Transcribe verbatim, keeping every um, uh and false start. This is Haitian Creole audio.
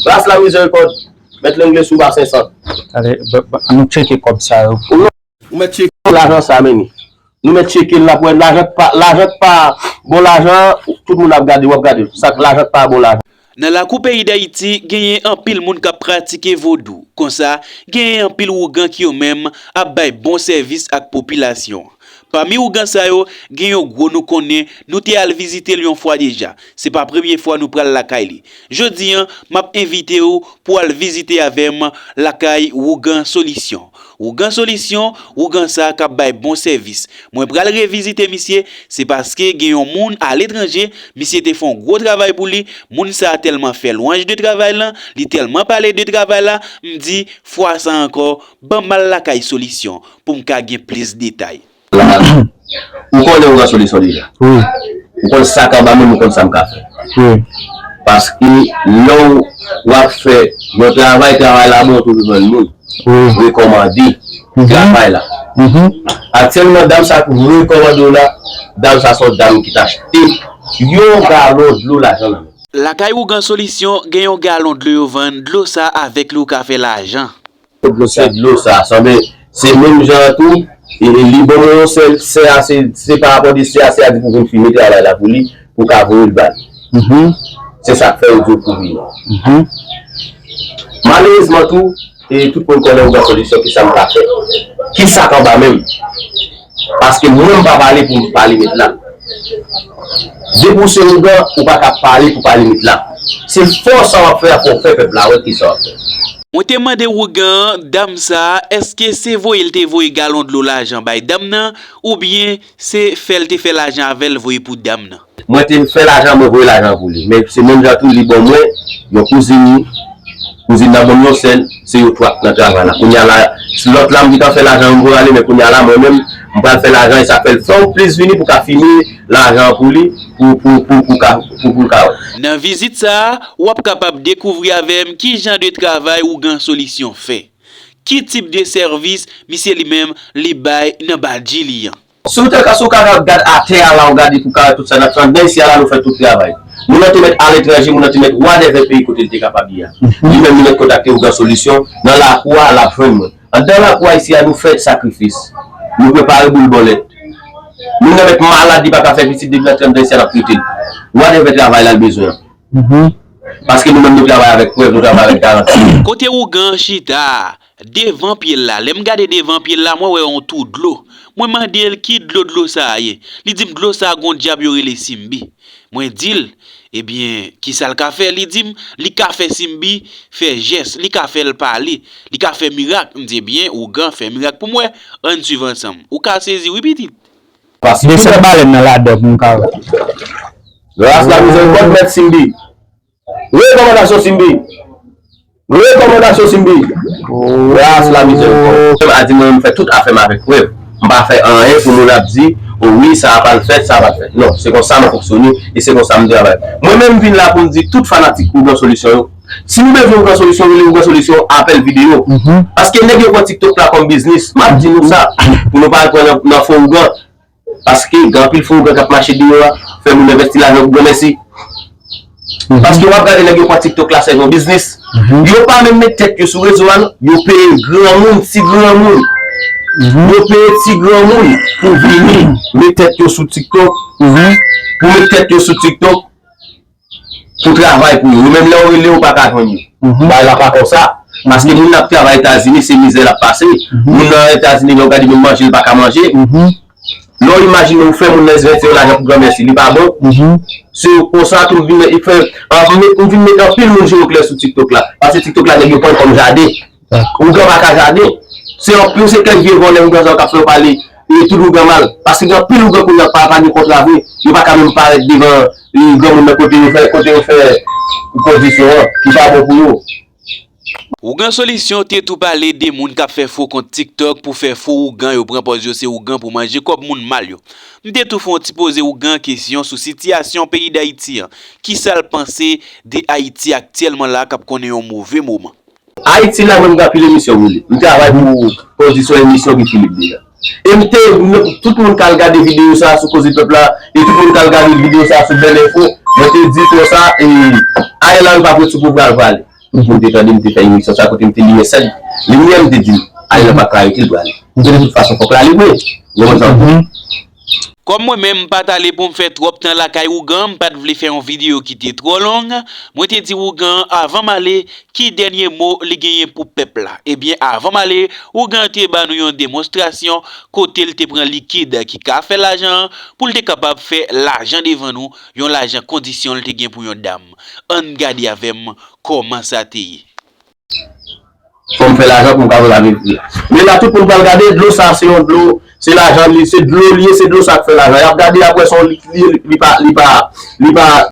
Ras la mizèrikòd, mèt lengle sou basen sant. Tande, ba- ba- ann tcheke kòb sa yo. Ou mèt tcheke lajan sa, men ni. Nou mèt tcheke l, n ap wè lajan k pa, lajan k pa bon lajan, tout moun ap gade, w ap gade. Sa k lajan k pa bon lajan. Nan lakou peyi Dayiti, genyen anpil moun k ap pratike vodou. Konsa, genyen anpil wougan ki yo menm ap bay bon sèvis ak popilasyon an. Pami wougan sa yo, gen yon gwo nou konnen, nou te al vizite l yon fwa deja. Se pa premye fwa nou pral lakay li. Jodi an, m ap envite w pou w al vizite avè m lakay Wougan Solisyon. Wougan Solisyon, wougan sa k ap bay bon sèvis. Mwen pral revizite misye, se paske gen yon moun aletranje, misye te fè yon gwo travay pou li, moun sa tèlman fè lwanj de travay lan, li tèlman pale de travay la, m di, fwa sa ankò, ban m al lakay Solisyon pou m ka gen plis detay. La, ou konnen Wougan Solisyon deja. Wi. Ou konn sa k anba men m, ou konn sa m ka fè. Wi. Paske lè w, w ap fè yon travay, travay la bon, ou toujou jwenn moun. Wi. Rekòmande Mhm. travay la. Mhm. Aktyèlman, dam sa k rekòmande w la, dam sa se yon dam ki t achte yon galon dlo lajan nan men. Lakay Wougan Solisyon, gen yon galon dlo yo vann, dlo sa avèk li ou ka fè lajan. Dlo sa. Se dlo sa, sanble se menm jan an tou, e li ban mwen yon sèl, sè a se, se pa rapò de sè a, sè a di pou vin fime travay la pou li, pou ka voye l ba li. Mhm. Se sa k fè yo di w pou vini. Mhm. Malerezman tou, e tout moun konnen Wougan Solisyon, kisa m ka fè. Kisa k anba men m. Paske mwen m pa pale pou m pale met la. Depi w se Wougan, ou pa ka pale pou pale met la. Se fè sa w ap fè a, fò w fè pèp la wè kisa w ap fè. Mwen te mande Wougan an, dam sa a, èske se voye l te voye galon dlo lajan bay dam nan, oubyen se fè l te fè lajan avè l voye pou dam nan? Mwen te fè lajan, mwen voye lajan pou li. Men se menm jan tou, li ban mwen yon kouzin li. Kouzin nan ban m yon sèl, se yo twa k nan travay la. Kounye a la, lòt la, m gentan fè lajan, m voye ale, men kounye a la, mwen menm, m pral fè lajan, e sa fè l fè w plis vini pou ka fini lajan an pou li, pou, pou, pou, pou ka, pou, pou l ka wè. Nan vizit sa a, w ap kapab dekouvri avè m ki jan de travay Wougan Solisyon fè. Ki tip de sèvis misye li menm li bay nan badji li an? Si w te ka, si w ka gad atè a la, w gade pou ka wè tout sa n ap fè anndan isi a la, nou fè tout travay. Moun nan te mèt aletranje, moun nan te mèt whatever peyi kote l te kapab ye a. Mhm. Li menm li mèt kontakte Wougan Solisyon, nan lakou a, l ap jwenn mwen. Anndan lakou a isi a, nou fè sakrifis. Nou prepare boul bòlèt. Moun nan mèt malad, li pa ka fè pitit, depi l antre anndan isi a, n ap trete l. Whatever travay la l bezwen an. Mhm. Paske nou menm nou travay avèk prèv, nou travay avèk garanti. Kote Wougan an chita a, devan pye l la, lè m gade devan pye l la, mwen wè yon tou dlo. Mwen mande l ki dlo dlo sa a ye. Li di m dlo sa a gon dyab yo rele Simbi. Mwen di l, ebyen, kisa l ka fè? Li di m li ka fè Simbi fè jès, li ka fè l pale, li ka fè mirak. M di, ebyen, Wougan, fè mirak pou m wè. Ann swiv ansanm. Ou ka sezi wi, pitit. Desann balèn nan ladan pou m ka wè. Gras la mizèrikòd mèt Simbi. Rekòmandasyon Simbi. Rekòmandasyon Simbi. Gras la mizèrikòd. A di mwen, m fè tout afè m avèk prèv. M pa fè anyen pou moun ap di, o wi, sa a pral fèt, sa a pral fèt. Non, se konsa m fonksyone e se konsa m travay. Mwen menm m vin la pou m di tout fanatik Wougan Solisyon yo, si nou bezwen Wougan Solisyon, rele Wougan Solisyon, apèl videyo. Mhm. Paske nèg yo pran TikTok la kòm biznis. M ap di nou sa, pou nou pa al pran nan, nan fo Wougan. Paske gen anpil fo Wougan k ap mache deyò a, fè moun envèsti lajan pou granmèsi. Mhm. Paske w ap gade nèg yo pran TikTok la sèvi yon biznis. Mhm. Yo pa menm met tèt yo sou rezo a non. Yo peye granmoun, ti granmoun. Mhm. Yo peye ti granmoun pou vini met tèt yo sou TikTok. Mhm. Pou met tèt yo sou TikTok. Pou travay pou yo. Yo menm lè w rele yo, ou pa ka jwenn yo. Mhm. Bagay la pa konsa. Paske moun nan ap travay Etazini, se mizè l ap pase. Mhm. Moun nan Etazini, lè w gade menm manje, li pa ka manje. Mhm. Lè w imajine ou fè moun nan S venteyen lajan pou granmèsi, li pa bon. Mhm. Se konsa tou m vin fè, m vin met anpil moun je yo klè sou TikTok la. Paske TikTok la, nèg yo pran l kòm jaden. Dakò. Wougan pa ka jaden. Se anpil, se kèk vye vòlè Wougan sa yo k ap fè yo pale, e, tout Wougan mal. Paske gen anpil Wougan kounye a pa, pa gen kontra vre. Yo pa ka menm parèt devan, e, granmoun nan kote yo fè, kote yo fè kondisyon an, ki pa bon pou yo. Wougan Solisyon te tou pale de moun k ap fè fo kont TikTok pou fè fo Wougan, yo pran pòz yo se Wougan pou manje kòb moun mal yo. M te tou fè yon ti poze Wougan kesyon sou sitiyasyon peyi Dayiti an. Kisa l panse de Ayiti aktyèlman la k ap konnen yon move moman? Ayiti la, mwen m gen anpil emisyon m li. M travay pou pwodui sou emisyon Guy Philippe deja. E m te, m, tout moun k al gade videyo sa a sou Koze Pèp la, e tout moun k al gade videyo sa a sou Bèl Enfo, mwen te di konsa, e, Ariel Henry p ap ret sou pouvwa l prale. Pou m te tande, m te fè emisyon sa kote m te li mesaj. Li menm te di m, Ariel pa ka rete, l prale. M te de tout fason, fòk l ale vre. Ou konprann sa? Kòm mwen menm m pa t ale pou m fè twòp tan lakay ougan, m pa t vle fè yon videyo ki te twò long, mwen te di ougan an avan m ale ki dènye mo li genyen pou pèp la. Ebyen, avan m ale, ougan an te ba nou yon demonstrasyon kote l te pran likid ki ka fè lajan an pou l te kapab fè lajan devan nou, yon lajan kondisyon l te gen pou yon dam. Ann gade avè m kòman sa te ye. Fò m fè lajan pou m ka lave pri a. Men la tout moun pral gade, dlo sa se yon dlo, se lajan li, se dlo li ye, se dlo sa k fè lajan. Y ap gade apre se yon li, li, li pa, li pa, li pa,